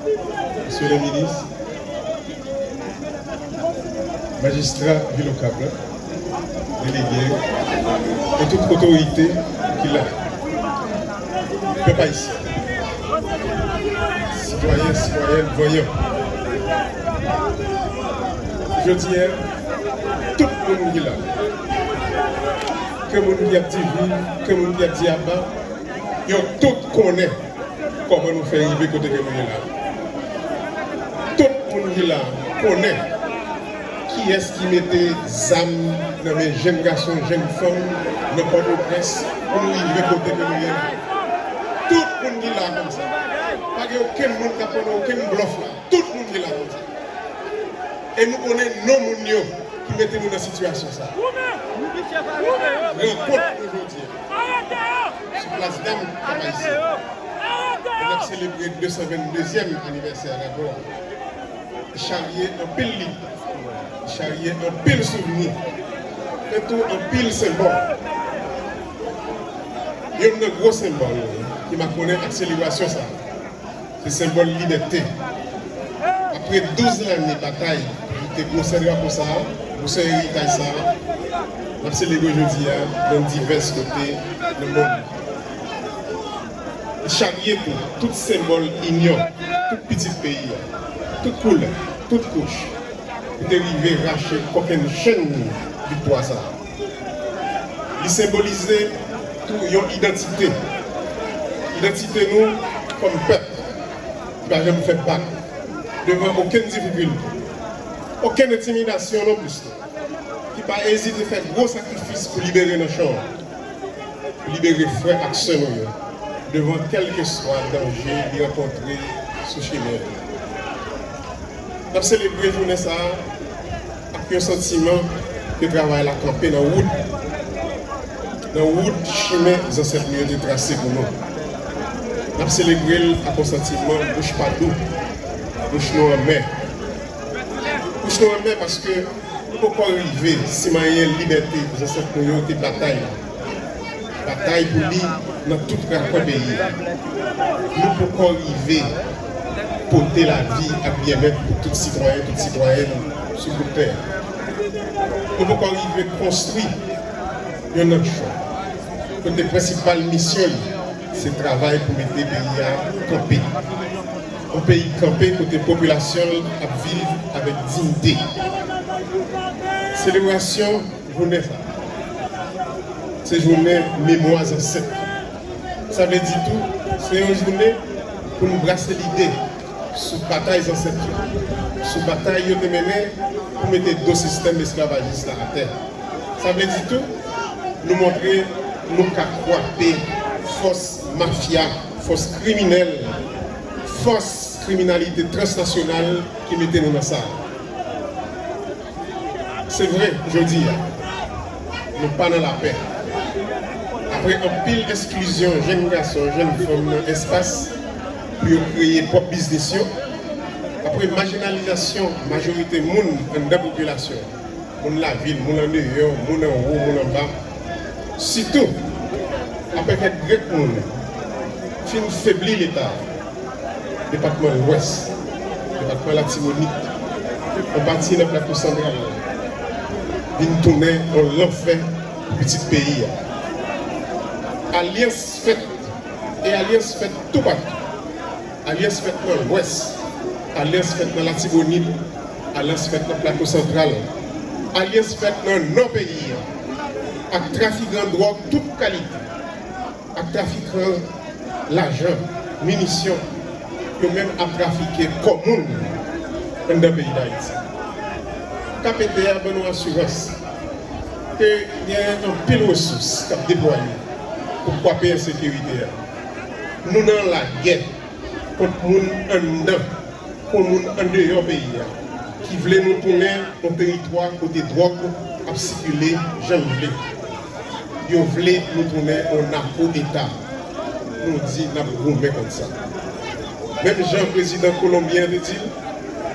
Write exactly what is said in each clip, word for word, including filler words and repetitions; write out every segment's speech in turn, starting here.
Mesye le minis, majistra vil Okap la, delege, e tout otorite ki la. Pèp ayisyen, sitwayen, sitwayèn vanyan. Jodi a, tout moun ki la, ke moun ki ap di viv, ke moun ki ap di aba, yo tout konnen kòman nou fè rive kote ke nou ye la. Tout moun ki la konnen kiyès ki mete zam nan men jèn gason, jèn fanm nan Pòtoprens pou nou rive kote ke nou ye la. Tout moun ki la konn sa. Pa gen okenn moun k ap pran okenn blòf la. Tout moun ki la konn sa. E nou konnen non moun yo ki mete nou nan sitiyasyon sa. Rankont nou jodi a sou plas dam Kap Ayisyen. E n ap selebre de san venndezyèm anivèsè rapò a. Li charye anpil liv, li charye anpil souvni, men tou anpil senbòl. Youn nan gwo senbòl ki makonnen ak selebrasyon sa a, se senbòl libète. Apre douz lane batay pou kite gwosè drapo sa a, gwosè eritaj sa a, n ap selebre jodi a nan divès kote nan mond. Li charye tou tout senbòl inyon tout pitit peyi a, tout koulè, tout kouch, pou te rive rache kòkennchenn viktwa sa a. Li senbolize tou yon idantite, idantite nou kòm pèp ki pa janm fè bak devan okenn difikilte, okenn entimidasyon non plis tou, ki pa ezite fè gwo sakrifis pou libere nanchon an, pou libere frè ak sè nou yo, devan kèlkeswa danje li rankontre sou chemen li. N ap selebre jounen sa a ak yon santiman ke travay la kanpe nan wout, nan wout chimen zansèt nou yo te trase pou nou. N ap selebre l ak yon santiman bouch pa dou, bouch nou anmè. Bouch nou anmè paske nou poko rive simayen libète zansèt nou yo te batay la. Batay pou li nan tout rakwen peyi a. Nou poko rive pote lavi ak byennèt pou tout sitwayen, tout sitwayèn sou bout tè a. Nou poko rive konstwi yon nanchon kote prensipal misyon li se travay pou mete peyi a kanpe. Yon peyi kanpe kote popilasyon l ap viv avèk diyite. Selebrasyon jounen sa a, se jounen memwa zansèt. Sa vle di tou, se yon jounen pou n brase lide sou batay zansèt yo, sou batay yo te mennen pou mete do sistèm esklavajis la atè. Sa vle di tou, nou montre nou ka kwape fòs mafya, fòs kriminèl, fòs kriminalite transnasyonal ki mete nou nan sa a. Se vre, jodi a, nou pa nan lapè. Apre anpil eksklizyon jèn gason, jèn fanm nan espas pou yo kreye pwòp biznis yo, apre majinalizasyon majorite moun anndan popilasyon, moun lavil, moun andeyò, moun anwo, moun anba, sitou apre ke grèk moun fin febli Leta, depatman Lwès, depatman Latibonit, yon pati nan Plato Santral vin tounen yon lanfè pou pitit peyi a. Alyans fèt, e alyans fèt toupatou. Alyans fèt nan Lwès, alyans fèt nan Latibonit, alyans fèt nan Plato Santral, alyans fèt nan Nò peyi a, ak trafikan dwòg tout kalite, ak trafikan lajan, minisyon, yo menm ap trafike kò moun anndan peyi Dayiti. K P D a ban nou asirans ke gen anpil resous k ap deplwaye pou kwape ensekirite a. Nou nan lagè kont moun anndan kon moun andeyò peyi a, ki vle nou tounen yon teritwa kote dwòg ap sikile jan l vle. Yo vle nou tounen yon nako eta. Nou di n ap goumen kont sa. Menm jan prezidan kolonbyen an te di l,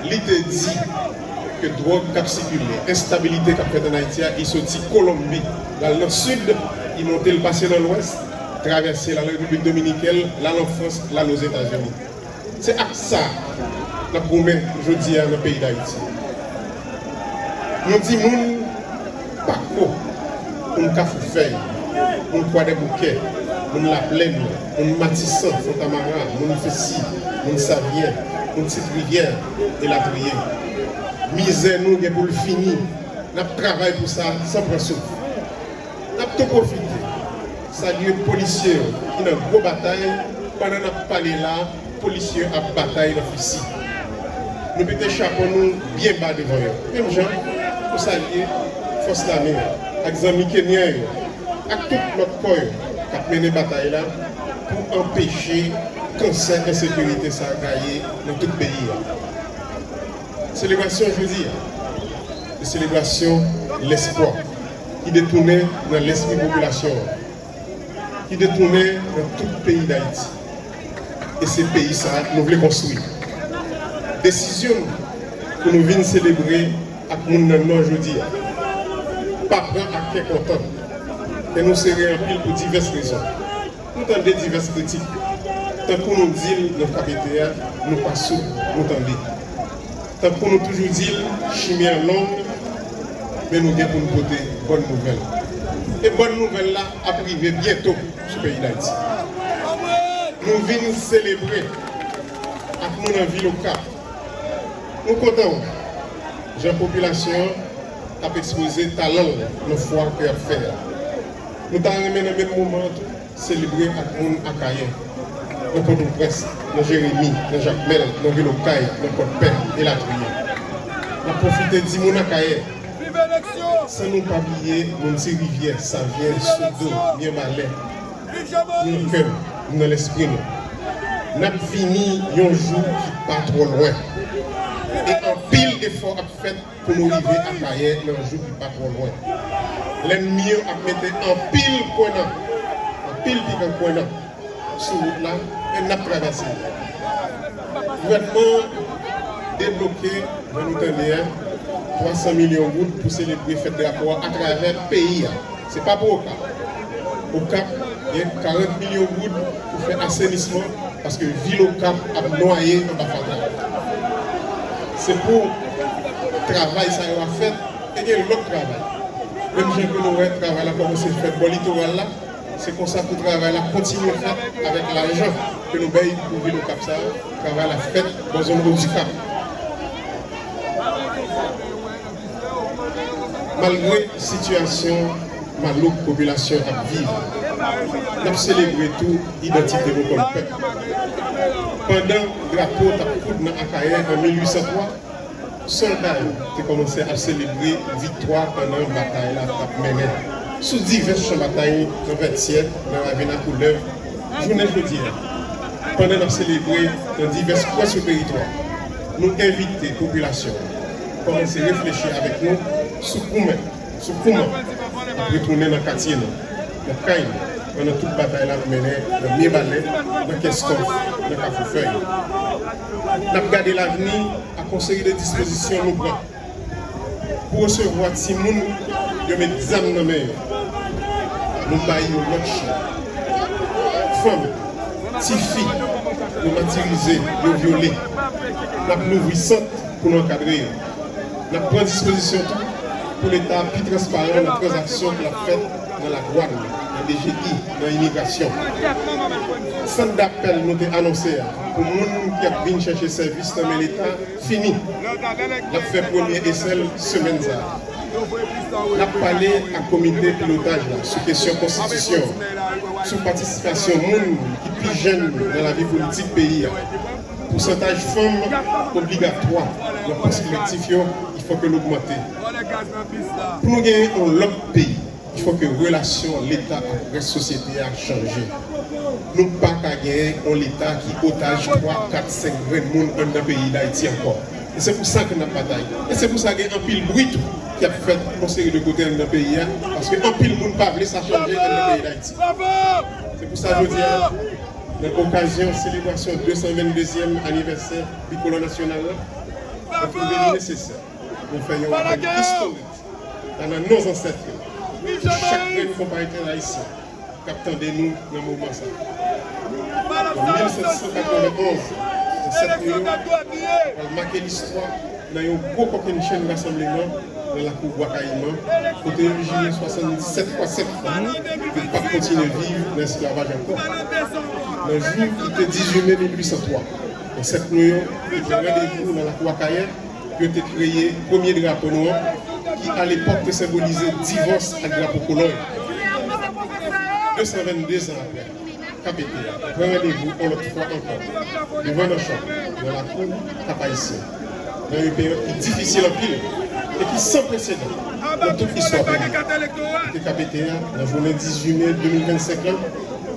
li te di ke dwòg k ap sikile, enstabilite k ap fèt ann Ayiti a, li soti Kolonbi, l al nan sid, li monte, l pase nan lwès, travèse, l al Repiblik Dominikèn, l al an Frans, l al Ozetazini. Se ak sa n ap goumen jodi a nan peyi Dayiti. Nou di moun Pako, moun Kafou Fèy, moun Kwadèboukè, moun Laplèn, moun Matisan, Fontamara, moun Fesi, moun Savyen, moun Ti Rivyè, elatriye. Mizè nou gen pou l fini. N ap travay pou sa san pran souf. N ap tou pwofite salye polisye yo ki nan gwo batay. Pandan n ap pale la, polisye yo ap batay nan Fesi. Nou mete chapo nou byen ba devan yo. Menm jan, nou salye fòs lame yo ak zanmi kenyan yo, ak tout lòt kò yo k ap mennen batay la pou anpeche kansè ensekirite sa a gaye nan tout peyi a. Selebrasyon jodi a, se selebrasyon lespwa ki detounen nan lespri popilasyon an, ki detounen nan tout peyi Dayiti. E se peyi sa a nou vle konstwi. Desizyon nou pou nou vin selebre ak moun nan Nò jodi a pa pran ak kè kontan, e nou sere anpil pou divès rezon. Nou tande divès kritik. Tankou nou di l nan K P T a, nou pa soud, nou tande. Tankou nou toujou di l, chimen an long, men nou gen pou n pote bòn nouvèl. E bòn nouvèl la ap rive byento sou peyi Dayiti. Nou vin selebre ak nou nan vil Okap. Nou kontan wè jan popilasyon an ap ekspoze talan l nan fwa ke y ap fè a. Nou ta renmen nan menm moman an tou selebre ak moun Akayè, nan Pòtoprens, nan Jeremi, nan Jakmèl, nan Vil Okay, nan Pòdpè, elatriye. N ap pwofite di moun Akayè, san nou pa bliye moun Ti Rivyè, Savyen, Sodo, Myenbalè, nou nan kè nou, nou nan lespri nou. N ap vini yon jou ki pa twò lwen. E anpil efò ap fèt pou nou rive Akayè nan jou ki pa twò lwen. Lènmi yo ap mete anpil kwenna, anpil pikan kwenna sou wout la, e n ap travèse. Gouvènman an debloke, jan nou tande a, twa san milyon goud pou selebre fèt drapo a atravè peyi a. Se pa pou Okap. Okap gen karant milyon goud pou fè asenisman, paske vil Okap ap nwaye anba fatra. Se pou travay sa yo a fèt, e gen lòt travay. Menm jan ke nou wè travay la kòmanse fèt bò litoral la, se konsa pou travay la kontinye fèt avèk lajan ke nou bay pou vil Okap sa a, travay la fèt bò zòn Odikap. Malgre sitiyasyon malouk popilasyon ap viv, n ap selebre tou idantite nou kòm pèp. Pandan drapo t ap koud nan Akayè an mil uit san twa, sòlda yo te kòmanse ap selebre viktwa pandan batay la t ap mennen sou divès chan batay nan Vètyè, nan Ravin a Koulèv, jounen jodi a, pandan n ap selebre nan divès kwen sou teritwa, nou envite popilasyon an kòmanse reflechi avèk nou sou kouman, sou kouman n ap retounen nan katye nou, nan kay nou, pandan tout batay la ap mennen nan Myenbalè, nan Kèstòf, nan Kafou Fèy. N ap gade lavni ak yon seri de dispozisyon nou pran. Pou resevwa timoun yo met zam nan men yo, nou bay yo lòt chwa. Fanm, tifi, yo matirize, yo vyole. N ap louvri sant pou nou ankadre yo. N ap pran dispozisyon tou pou Leta pi transparan nan tranzaksyon k ap fèt nan ladwàn, nan D G I, nan imigrasyon. Sant dapèl nou te anonse a pou moun k ap vin chèche sèvis nan men Leta fini. N ap fè premye esè l semèn sa a. N ap pale ak komite pilotaj la sou kesyon konstitisyon an, sou patisipasyon moun ki pi jèn nan lavi politik peyi a. Pousantaj fanm obligatwa nan pòs elektif yo, il faut que l ogmante. Pou nou genyen yon lòt peyi, il faut que relasyon Leta ak rès sosyete a chanje. Nou pa ka genyen yon Leta ki otaj twa, kat, senk grenn moun anndan peyi Dayiti ankò. E se pou sa ke n ap batay. E se pou sa gen anpil bri tou ki ap fèt yon seri de kote anndan peyi a, paske anpil moun pa vle sa chanje anndan peyi Dayiti. Se pou sa jodi a, nan okazyon selebrasyon de san venndezyèm anivèsè bikolò nasyonal la, nou twouve li nesesè pou fè yon rapèl istorik nan non zansèt yo, pou chak grenn konpatriyòt ayisyen k ap tande nou nan moman sa a. An mil sèt san katrevenn onz, Ansèt nou yo pral make listwa nan yon gwo kokennchenn rasanbleman nan lakou Bwa Kayiman, kote yo jire swasanndisèt fwa sèt fwa yo p ap kontinye viv nan esklavaj ankò. Nan jou ki te dizuit me mil uit san twa, ansèt nou yo te pran randevou nan lakou Akayè, yo te kreye premye drapo nou an, ki alepòk te senbolize divòs ak drapo kolon yo. De san venn de zan apre, K P T a pran randevou yon lòt fwa ankò devan Nanchon, nan lakou Kap Ayisyen, nan yon peryòd ki difisil anpil e ki san presedan nan tout istwa peyi a. Kote K P T a, nan jounen dizuit me de mil vennsenk lan,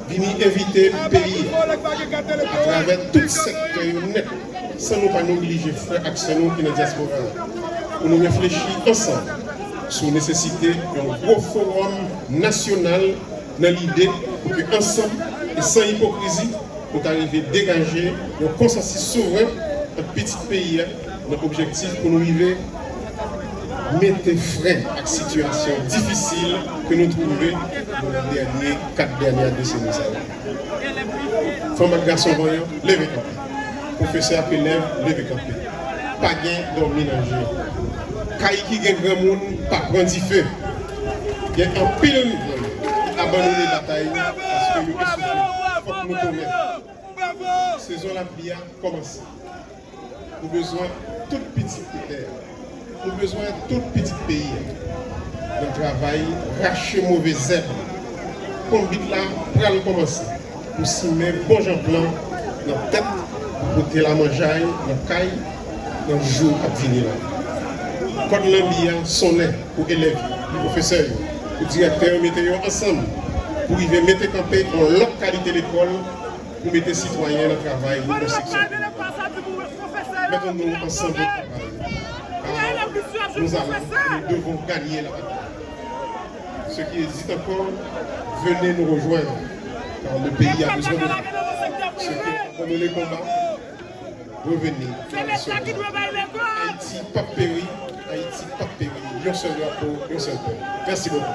vini envite peyi a, atravè tout sektè yo nèt, san nou pa neglije frè ak sè nou ki nan dyaspora a, pou nou reflechi ansanm sou nesesite yon gwo fowòm nasyonal nan lide pou ke ansanm e san ipokrizi, nou ta rive degaje yon konsansis souvren ant pitit peyi a nan objektif pou nou rive mete fren ak sitiyasyon difisil ke nou twouve nan dènye kat dènye deseni sa yo. Fanm ak gason vanyan, leve kanpe. Pwofesè ak elèv, leve kanpe. Pa gen dòmi nan je. Kay ki gen granmoun pa pran dife. Gen anpil moun ki abandone batay paske yo esoufe. Fòk nou konnen sezon lapli a kòmanse. Nou bezwen tout pitit tè a. Nou bezwen tout pitit peyi a nan travay rache move zèb. Konbit la pral kòmanse pou simen bon jan plan nan tèt pou pote lamanjay nan kay nan jou k ap vini la. Kòd lanbi a sonnen pou elèv yo, pou pwofesè yo, pou direktè yo mete yo ansanm pou rive mete kanpe yon lòt kalite lekòl pou mete sitwayen nan travay nan seksyon. Mettons-nous ensemble au travail. Car nous allons, nous devons gagner la bataille. Ceux qui hésitent encore, venez nous rejoindre. Car le pays a besoin de vous. Ceux qui ont abandonné le combat, revenez dans la solidarité. Ayiti p ap peri, Ayiti p ap peri. Yon sèl drapo, yon sèl pèp. Mèsi bokou.